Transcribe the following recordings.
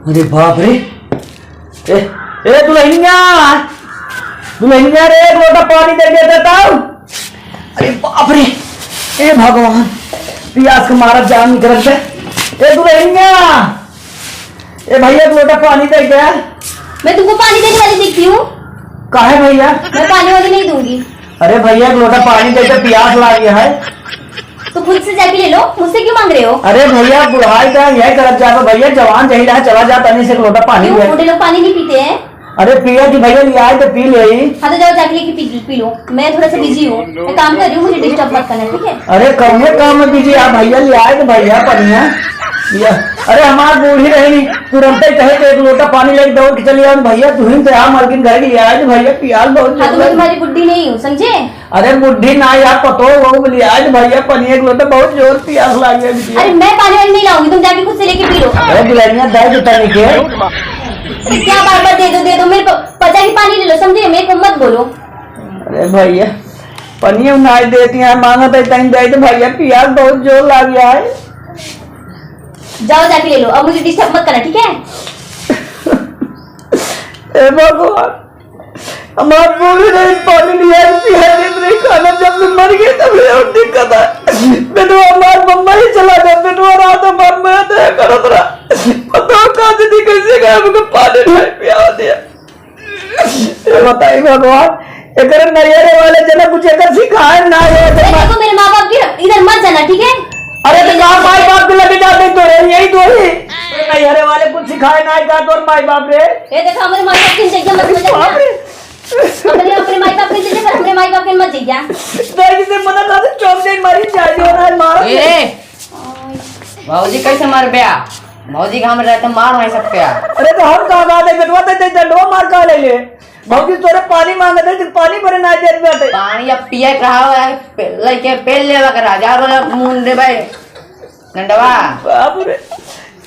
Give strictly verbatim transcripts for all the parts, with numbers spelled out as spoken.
अरे बाप रे। ए, ए दुल्हनिया, दुल्हनिया रे, एक लोटा पानी दे दे देता हूँ। अरे बाप रे, ए भगवान, पियास के मारा जान निकल गया। ए दुल्हनिया, ए भैया, एक लोटा पानी दे दे। मैं तुमको पानी देने वाली दिखती हूँ? काहे भैया? मैं पानी वाली नहीं दूंगी। अरे भैया, एक लोटा पानी दे दे, पियास लाग गया है। तो खुद से जाके ले लो, मुझसे क्यों मांग रहे हो? अरे भैया, बुढ़ाई का यह करत जाबे भैया, जवान जही रहा, चला जा तनी से एक लोटा पानी क्यों? ले। बूढ़े लोग पानी नहीं पीते हैं? अरे पिया जी, भैया ले आए तो पी ले। हाँ तो जाओ जाके लेके पी, पी लो, मैं थोड़ा सा बिजी हूँ, मैं काम कर रही हूँ, मुझे डिस्टर्ब मत करना, ठीक है? अरे कौने काम में बिजी आ भैया, ले आए तो भैया पनिया। ये, अरे हमार बूढ़ी रही, तुरंत ही कहे कि एक लोटा पानी लेके दौड़ के चली आओ भैया, तुहिन से आ मालकिन घर के ले आए तो भैया, पियास बहुत हाँ तो मैं जोर। तुम्हारी बुढ़ी नहीं हूँ, समझे? अरे बुढ़ी ना यार, पतो वो बोली, "आज भैया पनिया के लोटा बहुत जोर पियास लाग गया बिटिया।" अरे मैं पानी वानी नहीं लाऊंगी, तुम जाके खुद से लेके पी लो। अरे दुल्हनिया, दे दे तनी के। अरे क्या बार बार दे दो, दे दो, मेरे प-, पचा की पानी ले लो, समझे? मेरे को मत बोलो। अरे भैया, पनिया ना देती है, मांगत है, तनी दे दे भैया, पियास बहुत जोर लाग गया है। जाओ जाके ले लो, अब मुझे डिस्टर्ब मत करना, ठीक है? ए भगवान, हमार बूढ़ी नहीं पानी लिया, पिया नहीं, नहीं खाना, जब मैं मर गई तब ये और दिक्कत है। बेटवा हमार मम्मा ही चला गया, बेटवा रात हमार मैं तो ये करत रहा। बताओ का दीदी कैसे गए, हमको पानी नहीं पिया दिया। बताई भगवान, एकरे नैहरे वाले जना कुछ एकर सिखाए ना है। अरे देखो मेरे माँ बाप की इधर मत जाना, ठीक है? अरे तो का माई बाप के लगे जाते तो रे, यही तो है। अरे नैहरे वाले कुछ सिखाए ना है का तोर माई बाप रे? ये देखो हमारे माँ बाप की इज्जत मत, मत बाप रे। अपने, अपने माई बाप के चीजें पर हमरे माई बाप के मत जइया। दाई से मना कर दे, चौक जाई मारी, चाय जो ना मारो। ए, भौजी कैसे मार बे? भौजी के हम रहते मार नहीं सकते। अरे तो हम कहाँ बात है, बेटवा दे, दे, डंडवा मार कहाँ ले ले? भौजी तोरे पानी मांगत है, तो पानी भरे ना देत बाटे। पानी अब पिए के रहा है, पे-, लइके पेल लेवा के राजा वाला मुंह दे भाई। नंदवा। बाप रे।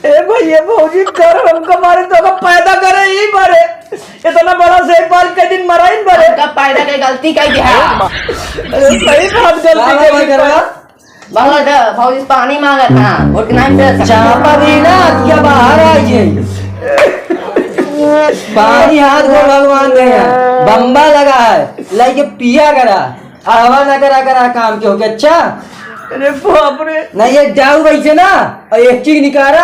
ए भैया, भौजी कर हमका मारे तो का पैदा करे ही मारे। इतना बड़ा से पाल के दिन मराइन मारे। हमका पैदा के गलती कइ दिया। अरे सही बात, गलती बाबा कइ भाई दिया। करवा। बहुत भौजी पानी मांगत ना, उठ नहीं दे सकता। चापा भी ना, क्या बाहर आ जाइए। पानी हाथ को भगवान दे हैं, बम्बा लगा है, लाइके पिया करा। आवा ना करा, करा काम के होके, अच्छा? अरे बाप रे। नहीं, ये जाऊ वैसे ना, और एक चीज निकाला।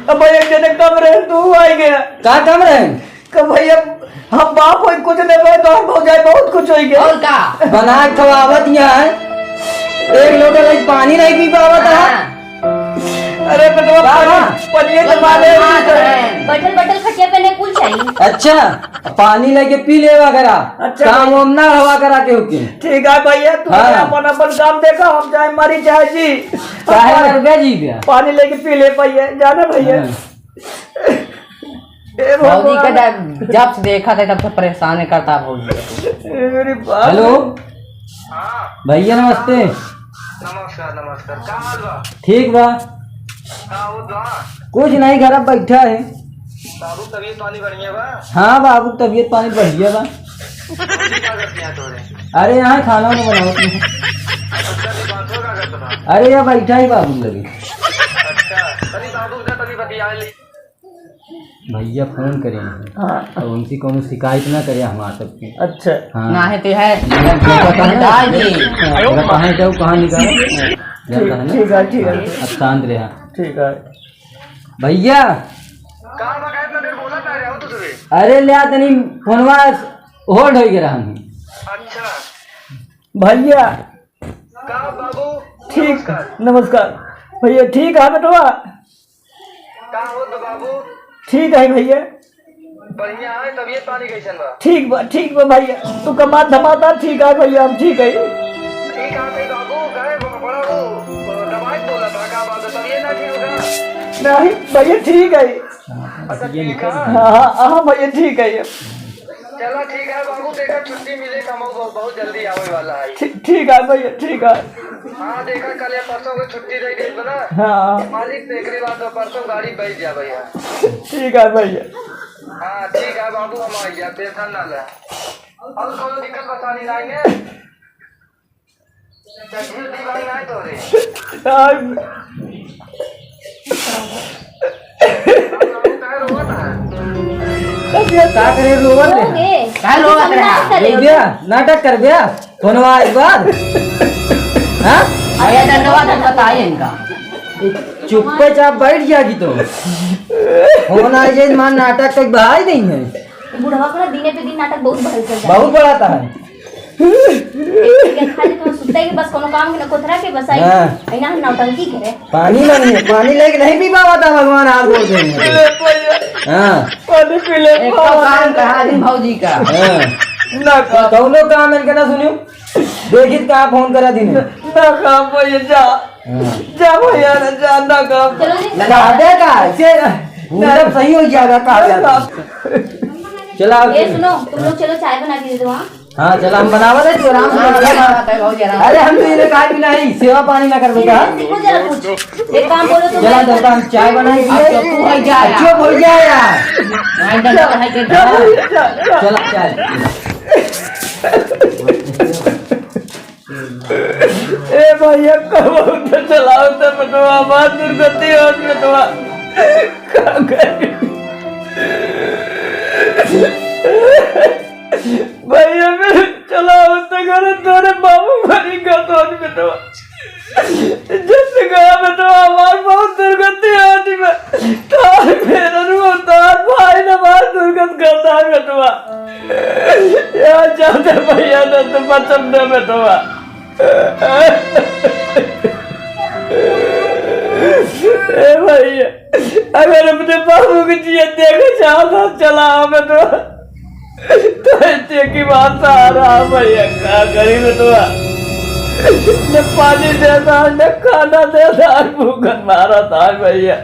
अब भाई, एक जने कम रहे, तू आई गया। का कम रहे? कब भैया, हम बाप होई, कुछ नहीं भाई, तो हम भौजाई बहुत कुछ होई गया। और का? बना के खवावत यहाँ है, एक लोटा लाइक पानी नहीं पी पावत है। हाँ। अरे बेटवा, बाबा, पानी, पानी तो मारे। बैठल बैठल खटिया पे नहीं कुल चाहिए। अच्छा, पानी लेके पी लेवा करा। अच्छा काम भैया। वाम ना हवा करा के होके। ठीक है भैया, तू हाँ। अपन, अपन काम देखा, हम चाहे मरी चाहे जी। चाहे मर गया जी गया। पानी लेके पी ले भैया, जाना भैया। हाँ। ए भौजी का भगवान। जब, जब से देखा था तब से परेशान करता भौजी। ए मेरी बाप। हेलो। हाँ। भैया नमस्ते। नमस्कार, नमस्कार। का हाल बा? ठीक बा। का होत बा? कुछ नहीं, घर अब बैठा है। बाबू तबीयत पानी बढ़िया बा? हाँ बाबू, तबीयत पानी बढ़िया बा। बाबूजी का करत हैं तोरे? अरे यहाँ खाना वाना बनावत हैं। अच्छा, दीपांशु का करत बा? अरे यहाँ बैठा ही बाबू लगे। अच्छा, तनी बाबू से तनी बतिया ली। भैया फोन करे हैं। हाँ। और उनसे कोनो शिकायत ना करे हमार सबके। अच्छा। हाँ। ना है तो है। पता है? दाई जी। हाँ। पता है क्या वो कहाँ निकाला? ठीक, जाता है ना? ठीक है, ठीक है। हाँ, अब शांत रहा। ठीक है। भैया। का बा, इतना देर बोला का रहे हो तू सभी? अरे ले आ तनी फोनवा hold हो गया हम। अच्छा। भैया। का बाबू? ठीक, नमस्कार। नमस्कार। भैया ठीक है बेटवा? का होत बा बाबू? ठीक है भैया। बढ़िया है, तबीयत पानी कैसन बा? ठीक बा, ठीक बा भैया। तू कमात धमात आ, ठीक है भैया, हम ठीक है। ठीक है, कहीं बाबू, काहे ब-, बड़ा वो, अ, दबाए के बोला था, का बात है, तबीयत ना ठीक होगा? नहीं भैया, ठीक है। अच्छा, ठीक है। हाँ, हाँ, हाँ भैया, ठीक है। चला ठीक है बाबू, देखा छुट्टी मिले, कमाऊ बहुत, बहुत जल्दी आवे वाला है। ठीक, ठीक है भैया, ठीक है। हाँ, देखा, कल या परसों को छुट्टी दे देत बा ना। हाँ। मालिक से एकरे बाद में परसों गाड़ी बैठ जा भैया। ठीक है भैया। हाँ, ठीक है बाबू, हम आ गया, टेंशन ना ले। और कोनो दिक्कत परेशानी ना आएंगे? चड्ढी उड्ढी भाई ना है तोरे? यार। बाबू, काहे रोवत का करे, रोवत रे? रोगे। का रोवत रे? नाटक करे। देख दिया, नाटक कर दिया। फोनवा एक बार। हाँ? भैया डंडवा तो बताए इनका। चुप्पे चाप बैठ गया कि तो। फोन आ जाए, मान नाटक तक बहाई नहीं है। बुढ़वा को ना दिने पे दिन नाटक बहुत बढ़ल चल जाता है। बहुत बढ़ाता है। एक खाली तो सुतते के बस कोनो काम के ना कोथरा के बस आई। हाँ। आई ना नौटंकी करे। पानी मांगिए, पानी लेके नहीं पी पावा था भगवान हाथ जोड़ देंगे। ले भैया, हाँ। पानी पी ले, एक तो काम कहा दिन भौजी का। हाँ। ना काम। कौनो काम इनके ना सुनियो। देखित का फोन करा दिन। ना काम भैया, जा। हाँ। जा भैया, ना जा, ना काम। चलो जी। लगा दे का, से पूरा सही हो जाएगा काम। चला, ये सुनो, तुम लोग चलो चाय बना के दे दो, हाँ? हाँ, चला, हम बनावा दे, तू आराम से हाँ, कर। हाँ, हाँ, हाँ, भौजी, आराम से। अरे, हम तो इन्हें कहा भी नहीं, सेवा पानी ना कर बेटा। सीखो जरा कुछ। एक काम बोलो तुम। चला, तो हम चाय बनाई दिए। अब तो तू है जा यार। चुप हो जा यार। नहीं, डंडा है के हाँ, चला, चाय। ए भैया, कब तो चलाओ तो बेटवा, हमार दुर्गति हो बेटवा। का करी? भैया, मेरे चलाओ तो घर तोरे बाबू मरी का तो बेटवा। जैसे कहा बेटवा, हमार बहुत दुर्गति हो जी मैं। तार मेरा रू, तार भाई ने हमार दुर्गत करता है बेटवा। या जाते भैया ने तो बचन दे बेटवा। ए भैया, अगर अपने बाबू के जिए देखे चाहता चला आओ बेटवा, तो इतने की बात आ रहा भैया, का करी बेटवा? न पानी देता, न खाना देता, भूखन मारा था भैया।